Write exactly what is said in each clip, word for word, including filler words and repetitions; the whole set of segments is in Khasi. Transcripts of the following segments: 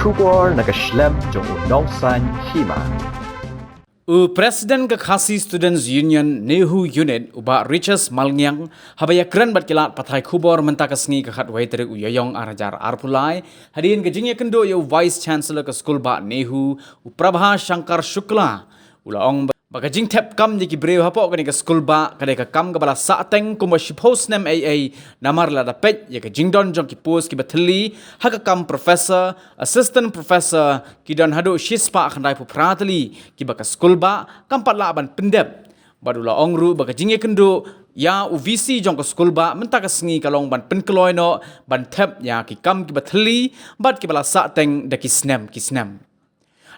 Khubor na ka shlem jong u Nongsaiñ Hima. U President ka Khasi Students Union NEHU Unit, u Bah Richard Malngiang, haba ïakren bad ki lad pathai khubor mynta ka sngi ka khatwei tarik u Ïaïong ar hajar arphew lai, hadien ka jingïakynduh ïa u Vice Chancellor ka skul bah NEHU, u Prabha Shankar Shukla, u la ong ba ka jingthep kam ïa ki briew hapoh kane ka skul bah ka dei ka kam kaba la sahteng kumba shiphew snem ei ei, namar lada peit ïa ka jingdon jong ki post kiba thylli ha ka kam professor, assistant professor, ki don haduh shispah khyndai phew phra tylli kiba ka skul bah kam pat lah ban pyndep. Bad u la ong ruh ba ka jingïakynduh ïa u VC jong ka skul bah mynta ka sngi ka long ban pynkloi noh ban thep ïa ki kam kiba thylli bad kiba la sahteng da ki snem ki snem.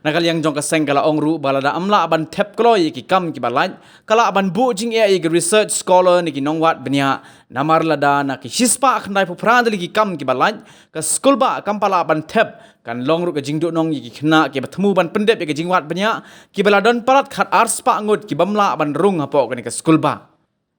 Na ka liang jong ka seng ka la ong ruh ba lada ym lah ban thep kloi ïa ki kam kiba lait, ka lah ban buh jingeh ïa ki research scholar ne ki nongwad bniah, namar lada na ki shispah khyndai phew phra tylli ki kam kiba lait ka skul bah kam pat lah ban thep, kan long ruh ka jingduhnong ïa ki khynnah kiba thmu ban pyndep ïa ka jingwad bniah kiba la don palat khat ar spah ngut ki bym lah ban rung hapoh kane ka skul bah.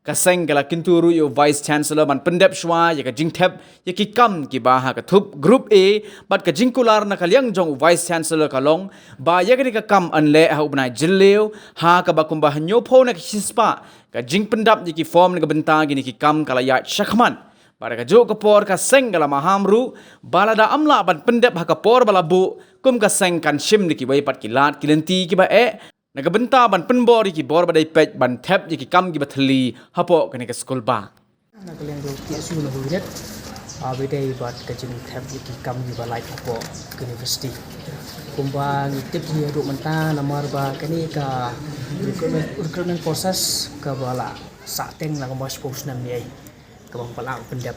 Ka seng ka la kyntu ruh ïa u Vice Chancellor ban pyndep shuwa ïa ka jingthep ïa ki kam kiba ha ka thup Group A, bad ka jingkular na ka liang jong u Vice Chancellor ka long ba ïa kane ka kam yn leh ha u bnai Jylliew, ha kaba kumba hynñiewphew na ka shispah ka jingpyndap ïa ki form na ka bynta kine ki kam ka la ïaid shakhmat. Bad ha kajuh ka por ka seng ka la maham ruh ba lada ym lah ban pyndep ha ka por ba la buh, kum ka seng kan shim da kiwei pat ki lad ki lynti kiba eh na ka bynta ban pynbor ïa ki bor ba dei peit ban thep ïa ki kam kiba thylli hapoh kane ka skul bah. Na ka liang jong ka KSU NEHU Unit, ah, ba dei bad ka jingthep ïa ki kam kiba lait hapoh ka university. Kumba ngi tip hi haduh mynta namar ba kane ka recruitment, recruitment process kaba la sahteng la kumba shiphew snem ei ei, kaba ym pat lah pyndep.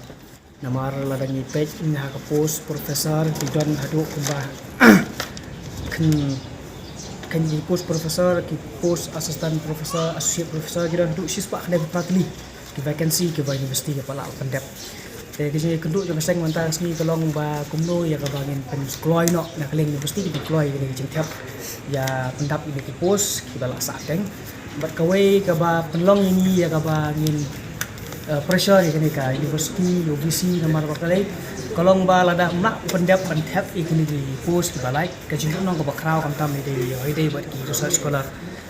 Namar lada ngi peit na ka post professor ki don haduh kumba khyn, khyn ki post professor, ki post assistant professor, associate professor ki don haduh shispah khyndai phew phra tylli ki vacancy kiba university ka pat lah pyndep. Te ka jingïakynduh jong ka seng mynta ka sngi ka long ba kumno ïa kaba ngin pynkloi noh, na ka liang university ki pynkloi ïa ka jingthep ïa pyndap ïa ki post kiba la sahteng. Bad kawei kaba pynlong ïa ngi ïa kaba ngin, eh, pressure ïa kane ka university, ïa u VC namar ba ka dei ka long ba lada ym lah pyndep ban thep ïa kine ki post kiba lait, ka jingduhnong kaba khraw khamtam ïa dei, ïa dei bad ki research scholar.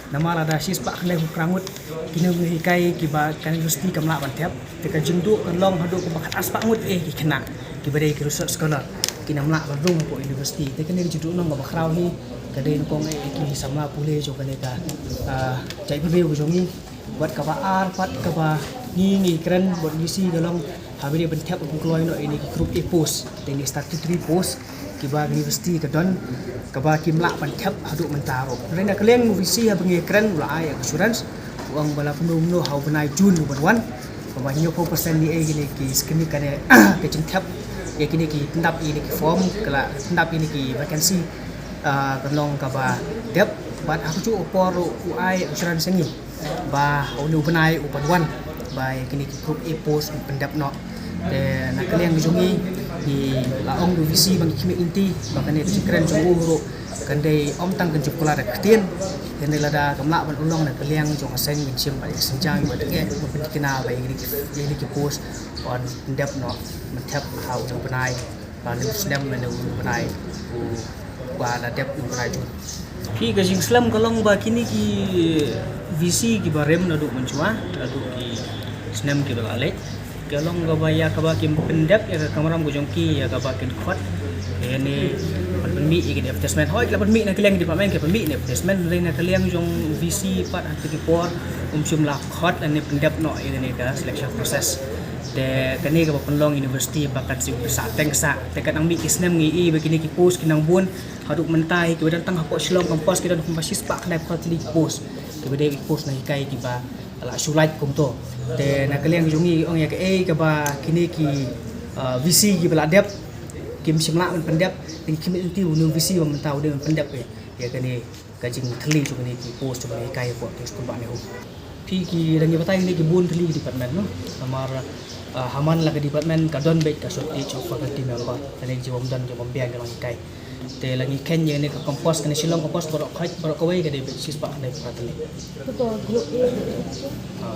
Namar lada shispah khyndai phew phra ngut ki nonghikai kiba ka university kam lah ban thep, te ka jingduh kan long haduh kumba khat ar spah ngut eh ki khynnah kiba dei ki research scholar kin ym lah ban rung hapoh university. Te kane ka jingduhnong kaba khraw hi ka dei nyngkong eh ki samla pule jong kane ka, ah, jaitbynriew ka jong ngi. Bad kaba ar pat kaba ngi ngi kren bad VC ka long haba dei ban thep ban kloi noh ïa kine ki Group A post, te ïa kine statutory post kiba ka university ka don, kaba kim lah ban thep haduh mynta ruh. Hynrei na ka liang u VC haba ngi kren u la ai assurance, u ong ba la pynbna ha u bnai June u ban wan, kaba hynñiewphew percent ïa kine ki skhem kane ka jingthep ïa kine ki pyndap ïa kine ki form, ka la pyndap ïa kine ki vacancy, ah, kan long kaba dep. Bad ha kajuh ka por ruh u ai assurance ïa ngi ba ha une u bnai u ban wan ba ïa kine ki Group A post un pyndep noh. Te na ka liang ka jong ngi, ngi la ong ïa u VC ba ngi khmih lynti ba kane ka jingkren jong u ruh kan dei ym tang kan jop kular da ka ktien. Hynrei lada kam lah ban urlong, na ka liang jong ka seng ngin shim bad ïa ka sienjang ïa ka jingeh ban pynthikna ba ïa kine ki, ïa kine ki post yn pyndep noh, ban thep ha une u bnai, ba une u snem, une u bnai uba la dep, une u bnai June. Phi, ka jingslem ka long ba kine ki VC kiba rim naduh mynshuwa, naduh ki snem kiba la leit, ka long kaba ïa kaba kim pyndep ïa ka kamram ka jong ki, ïa kaba kin khot. Ïa ne ban pynmih ïa ki advertisement. Hooid, la pynmih na ka liang department, ki pynmih na advertisement, hynrei na ka liang jong VC pat ha kito ki por ym shym la khot lane pyndep noh ïa kane ka selection process. Te kane kaba pynlong university ba kan shu sah teng sah. Te ka nang mih ki snem ngi i ba kine ki post ki nang bun. Haduh mynta hi kiba don tang hapoh Shillong campus ki don kumba shispah khyndai phew phra tylli ki post. Kiba dei ki post nonghikai kiba la shu lait kumto. Te na ka liang jong ngi ong ïa kaei kaba kine ki, ah, VC kiba la dep kim shym lah ban pyndep, te ngi khmih lynti une u VC ba mynta u dei ban pyndep ïa kane ka jingthylli jong kine ki post jong kine ki nonghikai hapoh ki skul bah NEHU. Phi, ki dang ïa batai kine ki bun tylli ki department, no? Namar, ah, ha man la ka department ka don beit ka shortage of faculty member. Kane ki jingbym don jingbym biang ki nonghikai. Te la ngi kheiñ ïa kane ka campus, kane Shillong campus baroh khoit, baroh kawei ka dei beit shispah khyndai phew phra tylli. Ka Group A. Ah.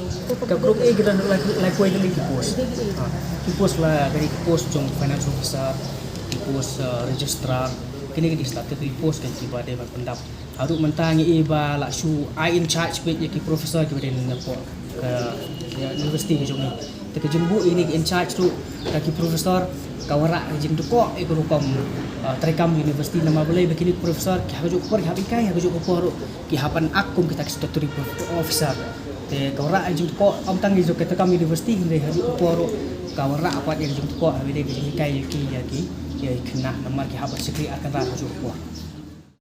Ka Group A ki don lai, lai kawei tylli ki post. Ah. Ki post la, kane ki post jong finance officer, ki post, ah, registrar, Kine ki dei statutory post kan kiba dei ban pyndap. Haduh mynta ngi i ba la shu ai in charge beit ïa ki professor kiba dei na pdeng ka, ïa, university ka jong ngi. Te ka jingbuh ïa kine ki in charge ruh, ka ki professor ka wanrah ka jingdkoh ïa ka rukom, uh, treikam university, namar balei ba kine ki professor ki ha kajuh ka por ki hap hikai, ha kajuh ka por ruh ki hap ban act kum kita ki statutory officer. Te ka wanrah ka jingdkoh ym tang ïa ka treikam university hynrei ha kajuh ka por ruh ka wanrah pat ïa ka jingdkoh ha kaba ïadei ka jinghikai ïa ki, ïa ki, ïa ki khynnah, namar ki hap ban shakri ar kynrad ha kajuh ka por.